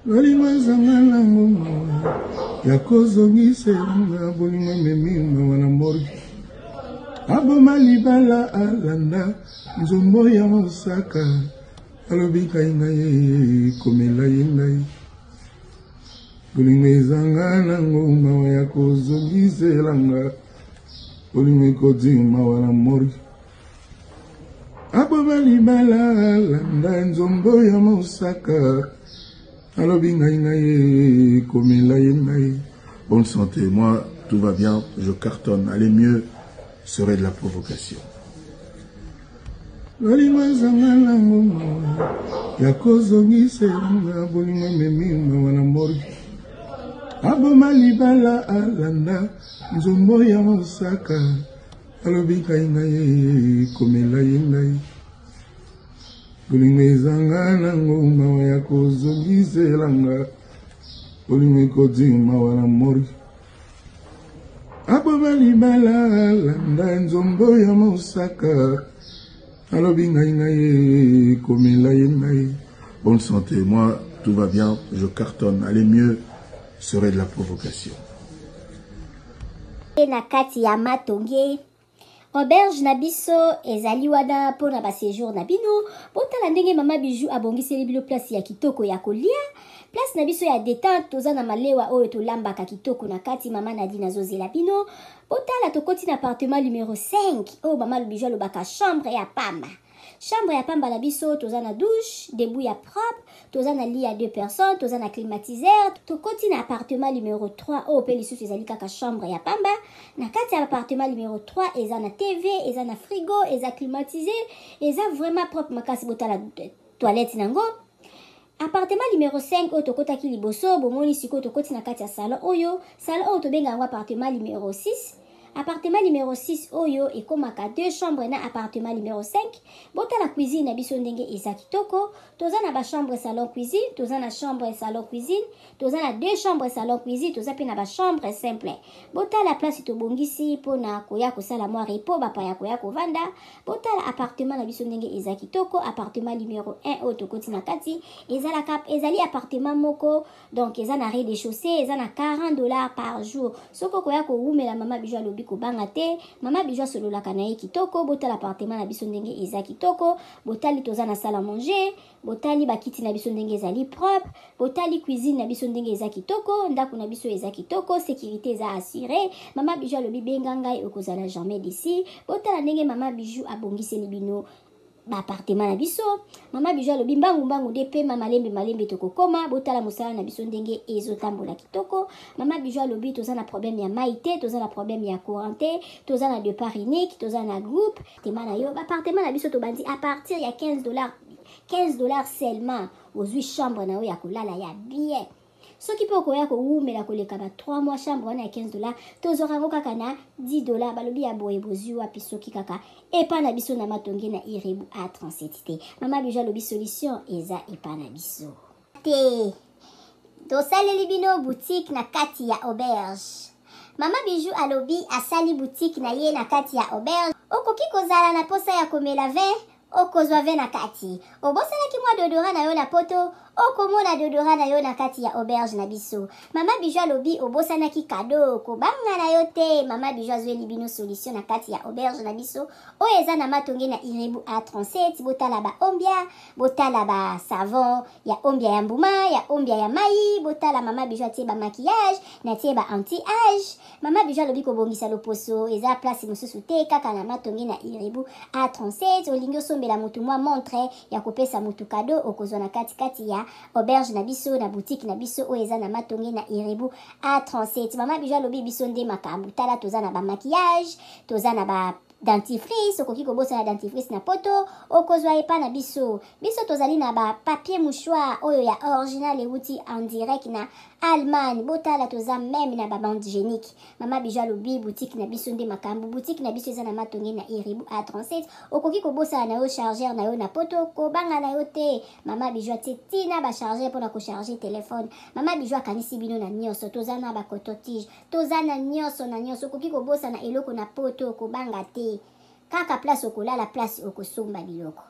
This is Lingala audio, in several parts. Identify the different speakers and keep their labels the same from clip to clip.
Speaker 1: Bolingo ezanga nango mawa ya kozongisela nga bolingo ememi mawa na morgue aboma libala alanda nzombo ya mosaka alobi ngai ngai komela ye ngai bolingo ezanga nango mawa ya kozongisela nga bolingo ekoti mawa na morgue aboma libala alanda nzombo ya mosaka alobi ngai ngai komela ye ngai. Bonne santé, moi tout va bien, je cartonne, aller mieux serait de la provocation. Bolingo ezanga nango mawa ya kozongisela nga bolingo ememi mawa na morgue aboma libala alanda nzombo ya mosaka alobi ngai ngai komela ye ngai bolingo ezanga nango mawa ya kozongisela nga bolingo ekoti mawa na morgue aboma libala alanda nzombo ya mosaka alobi ngai ngai komela ye ngai. Bonne santé, moi tout va bien, je cartonne, aller mieux serait de la provocation.
Speaker 2: Na kati ya matonge auberge na biso ezali wana mpo na basejour na bino. Botala ndenge mama Bijou abongiseli bino place ya kitoko ya kolia, place na biso ya detente. Toza na malewa oyo tolambaka kitoko na kati. Mama Nadine azozela bino. Botala, tokoti na appartement numero 5 oyo mama Bijou alobaka chambre ya pamba. Chambre ya pamba na biso, toza na douche debout ya propre, toza na lit ya deux personnes, toza na climatiseur. Tokoti na appartement numero 3 oyo mpe lisusu ezali kaka chambre ya pamba. Na kati ya appartement numero 3 eza na TV, eza na frigo, eza climatisé, eza vraiment propre makasi. Botala toilette nango. Appartement numero 5 oyo tokotaki liboso, bomoni sikoyo tokoti na kati ya salon oyo. Salon oyo tobenga yango appartement numero 6. Appartement numero 6 oyo ekomaka deux chambres na appartement numero 5. Botala cuisine na biso ndenge eza kitoko. Toza na bachambre salon cuisine, toza na chambre salon cuisine, toza na deux chambres salon cuisine, toza mpe na bachambre simple. Botala place tobongisi mpona koya kosala mwa repos, bapaya koya kovanda. Botala appartement na biso ndenge eza kitoko. Appartement numero 1 oyo tokoti na kati ezalaka, ezali appartement moko, donc eza na rez-de-chaussée, eza na 40 $ par jour. Soki okoya kowumela, mama Bijou alobi kobanga te, mama Bijou asololaka na ye kitoko. Botala appartement na biso ndenge eza kitoko. Botali, toza na salle à manger. Botali bakiti na biso ndenge ezali propre. Botali cuisine na biso ndenge eza kitoko. Ndako na biso eza kitoko, sécurité eza assuré. Mama Bijou alobi benga ngai, okozala jamais déçu. Botala ndenge mama Bijou abongiseli bino baappartement na biso. Mama Bijou alobi mbangu mbangu nde pema, malembe malembe tokokoma. Botala mosala na biso ndenge ezotambola kitoko. Mama Bijou alobi toza na problème ya mai te, toza na problème ya courant te, toza na départ unique, toza na groupe tema na yo. Baappartement na biso tobandi à partir ya 15 $, 15 $ seulement, ozwi chambre na yo ya kolala ya bien. Soki mpe okoya kowumela koleka ba 3 mois, chambre wana ya 15 $, tozwaka yango kaka na 10 $. Balobi ya boye bozwi wapi soki kaka epa na biso na Matonge na Irebu A37 te? Mama Bijou alobi solution eza epa na biso te. Tosaleli bino boutique na kati ya auberge. Mama Bijou alobi asali boutique na ye na kati ya auberge. Okoki kozala na posa ya komela vin, okozwa vin na kati. Obosanaki mwa déodorant na yo na poto, okomona déodorant na yo na kati ya auberge na biso. Mama Bijou alobi obosanaki cadeau, kobanga na yo te, mama Bijou azweli bino solution na kati ya auberge na biso oyo eza na Matonge na Irebu A37. Botala baombia, botala basavon ya ombia ya mbuma, ya ombia ya mai. Botala, mama Bijou atie bamaquillage, natie ba anti âge. Mama Bijou alobi kobongisa loposo eza place mosusu te, kaka na Matonge na Irebu A37. Olingi osombela motu mwa montre ya kopesa motu cadeau, okozwa na katikati ya auberge na biso, na boutique na biso oyo eza na Matonge na Irebu A37. Mama Bijou alobi biso nde makambo. Tala, toza na bamaquillage, toza na ba dentifrice. Okoki kobosana dentifrice na poto, okozwa epa na biso. Biso tozali na bapapier mouchoir oyo ya original euti en direct na Allemagne. Botala, toza même na babande hygiénique. Mama Bijou alobi boutique na biso nde makambo. Boutique na biso eza na Matonge na Iribu A37. Okoki kobosana na yo chargeur na yo na poto, kobanga na yo te, mama Bijou atie ntina bachargeur mpona kocharge telefone. Mama Bijou akanisi bino na nyonso. Toza na bacoton-tige, toza na nyonso na nyonso. Okoki kobosana eloko na poto, kobanga te, kaka place okolala, place okosomba biloko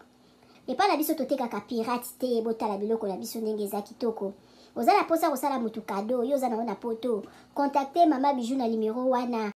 Speaker 2: epai na biso. Totekaka pirate te. Botala biloko na biso ndenge eza kitoko. Oza na posa kosala mutu cadeau, yo oza na yo na poto. Contacter Mama Bijou na numero wana.